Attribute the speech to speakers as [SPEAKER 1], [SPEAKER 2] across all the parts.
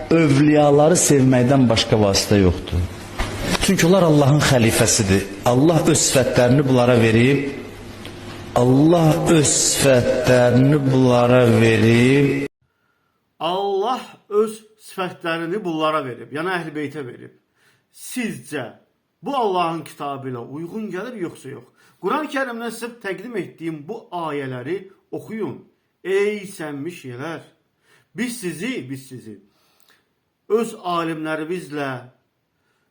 [SPEAKER 1] Övliyaları sevməkdən başqa vasitə yoxdur. Çünki onlar Allahın xəlifəsidir. Allah öz sifətlərini bunlara verib. Allah öz sifətlərini bunlara verib.
[SPEAKER 2] Allah öz sifətlərini bunlara verib, yəni Əhl-i Beytə verib. Sizcə bu Allahın kitabı ilə uyğun gəlir yoxsa yox? Quran-ı Kərimdən sizə təqdim etdiyim bu ayələri oxuyun. Ey sənmiş şiələr, biz sizi öz alimlərimizlə,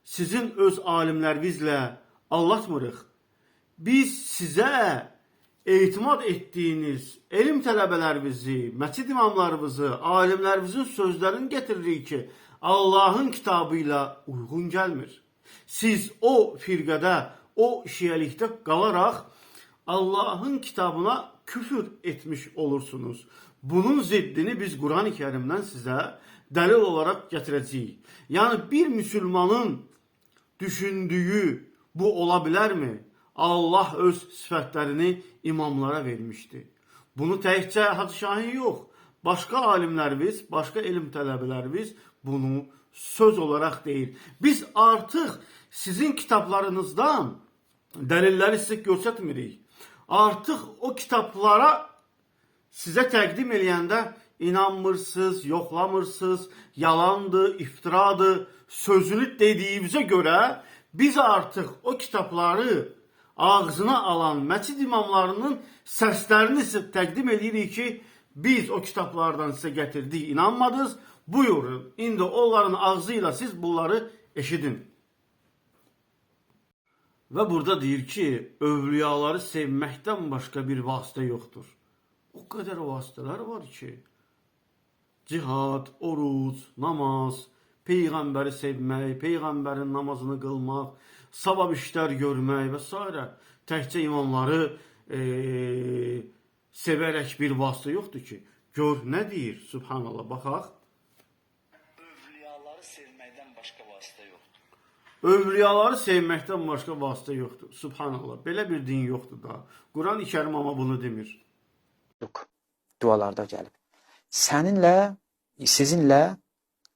[SPEAKER 2] sizin öz alimlərinizlə aldatmırıq. Biz sizə etimad etdiyiniz elm tələbələrimizi, məscid imamlarımızı, alimlərimizin sözlərini getiririk ki, Allahın kitabı ilə uyğun gəlmir. Siz o firqədə, o şiəlikdə qalaraq Allahın kitabına küfür etmiş olursunuz. Bunun ziddini biz Quran-ı Kərimdən sizə dəlil olaraq gətirəcəyik. Yəni bir müsəlmanın düşündüyü bu ola bilərmi? Allah öz sifətlərini imamlara vermişdi. Bunu təkcə Hacı Şahin yox, başqa alimlərimiz, başqa elm tələbələrimiz bunu söz olaraq deyir. Biz artıq sizin kitablarınızdan dəlilləri sizə göstərmirik. Artıq o kitablara sizə təqdim eləyəndə inanmırsınız, yoxlamırsınız, yalandır, iftiradır sözünü dediyimizə görə biz artıq o kitabları ağzına alan məscid imamlarının səslərini sizə təqdim edirik ki, biz o kitablardan sizə gətirdik, inanmadınız. Buyurun, indi onların ağzı ilə siz bunları eşidin. Və burada deyir ki, övliyaları sevməkdən başqa bir vasitə yoxdur. O qədər vasitələr var ki, cihad, oruc, namaz, peyğəmbəri sevmək, peyğəmbərin namazını qılmaq, savab işlər görmək və s. Təkcə imamları sevərək bir vasitə yoxdur ki. Gör nə deyir, Subhanallah, baxaq.
[SPEAKER 1] Övliyaları sevməkdən başqa vasitə yoxdur.
[SPEAKER 2] Övliyaları sevməkdən başqa vasitə yoxdur. Subhanallah, belə bir din yoxdur da. Quran-ı Kərim amma bunu demir.
[SPEAKER 3] Yox. Dualarda gəlib. Səninlə, sizinlə,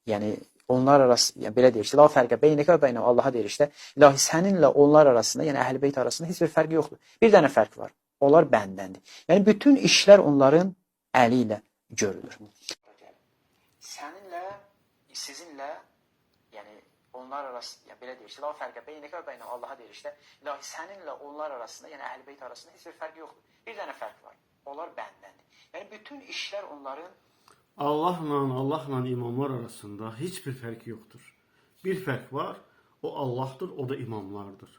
[SPEAKER 3] yəni onlar arası, yəni belə deyir işte, la fərqə beynəkə və beynə Allaha deyir işte, ilahi səninlə onlar arasında, yəni Əhl-i Beyt arasında heç bir fərq yoxdur. Bir dənə fərq var. Onlar bəndəndir. Yəni bütün işlər onların əli ilə görülür. Səninlə, sizinlə, yəni onlar arası, yəni belə deyir işte, la fərqə beynəkə və beynə Allaha deyir işte, ilahi səninlə onlar arasında, yəni Əhl-i Beyt arasında heç bir fərq yoxdur. Bir dənə fərq var. Onlar bəndəndir. Yəni bütün işlər onların
[SPEAKER 2] Allahla imamlar arasında heç bir fərq yoxdur. Bir fərq var, o Allahdır, o da imamlardır.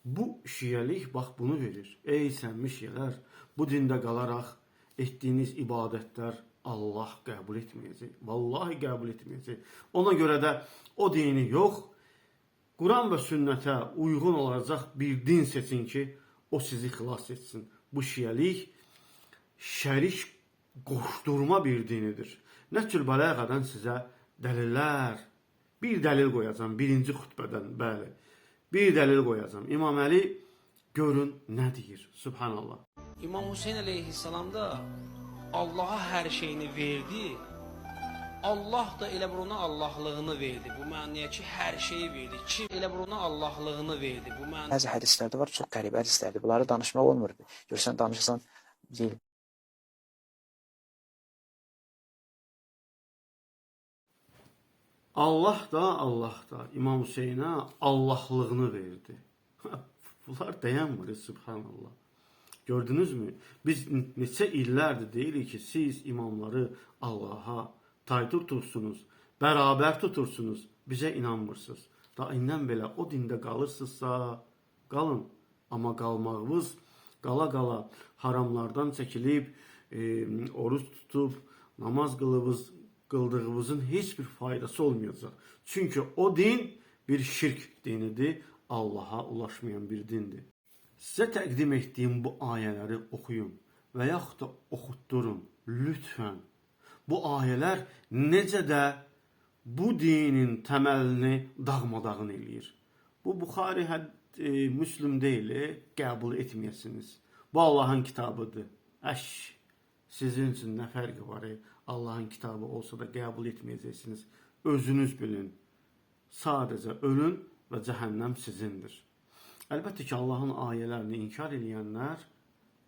[SPEAKER 2] Bu şiəlik bax bunu verir. Ey sənmiş şiələr, bu dində qalaraq etdiyiniz ibadətlər Allah qəbul etməyəcək. Vallahi qəbul etməyəcək. Ona görə də o dini yox, Quran və sünnətə uyğun olacaq bir din seçin ki, o sizi xilas etsin. Bu şiəlik şərik qoşdurma bir dinidir. Nəhcül Bəlağədən sizə dəlillər, bir dəlil qoyacağam birinci xutbədən, bəli. Bir dəlil qoyacağam. İmam Əli görün nə deyir. Subhanallah.
[SPEAKER 4] İmam Hüseyin əleyhissalam da Allaha hər şeyini verdi. Allah da elə bir ona Allahlığını verdi. Bu mənaya ki, hər şeyi verdi. Ki elə bir ona Allahlığını verdi. Bu mənaya
[SPEAKER 3] bəzi hədislərdə var, çox qəribə hədislərdir. Bunları danışmaq olmur. Görsən danışırsan, deyil.
[SPEAKER 2] Allah da İmam Hüseynə Allahlığını verdi. Bunlar dayanmır, subhanallah. Gördünüzmü? Biz neçə illərdir deyirik ki, siz imamları Allaha tay tutursunuz, bərabər tutursunuz, bizə inanmırsınız. Da indən belə o dində qalırsınızsa, qalın. Amma qalmağınız qala-qala haramlardan çəkilib, oruc tutub, namaz qıldığınızın heç bir faydası olmayacaq. Çünki o din bir şirk dinidir, Allaha ulaşmayan bir dindir. Sizə təqdim etdiyim bu ayələri oxuyun və yaxud da oxutdurun, lütfən. Bu ayələr necə də bu dinin təməlini dağmadağın eləyir. Bu Buxari Müslüm deyil, qəbul etməyəsiniz. Bu Allahın kitabıdır. Əş, sizin üçün nə fərqi var? Allahın kitabı olsa da qəbul etməyəcəksiniz. Özünüz bilin. Sadəcə ölün və cəhənnəm sizindir. Əlbəttə ki, Allahın ayələrini inkar eləyənlər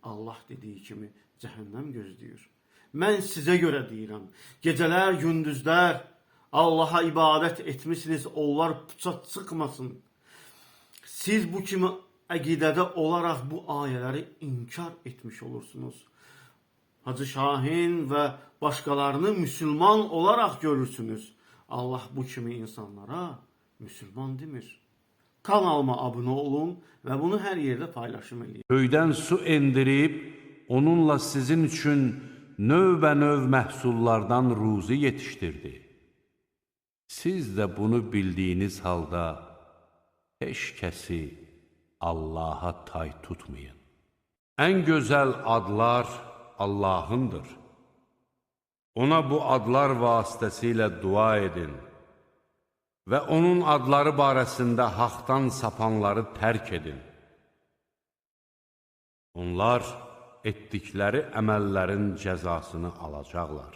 [SPEAKER 2] Allah dediyi kimi cəhənnəm gözləyir. Mən sizə görə deyirəm. Gecələr, gündüzlər Allaha ibadət etmisiniz, onlar puça çıxmasın. Siz bu kimi əqidədə olaraq bu ayələri inkar etmiş olursunuz. Hacı Şahin və başqalarını müsəlman olaraq görürsünüz. Allah bu kimi insanlara müsəlman demir. Kanalıma abunə olun və bunu hər yerdə paylaşım eləyin.
[SPEAKER 5] Göydən su endirib, onunla sizin üçün növbənöv məhsullardan ruzi yetişdirdi. Siz də bunu bildiyiniz halda heç kəsi Allaha tay tutmayın. Ən gözəl adlar Allahındır. Ona bu adlar vasitəsilə dua edin və onun adları barəsində haqdan sapanları tərk edin. Onlar etdikləri əməllərin cəzasını alacaqlar.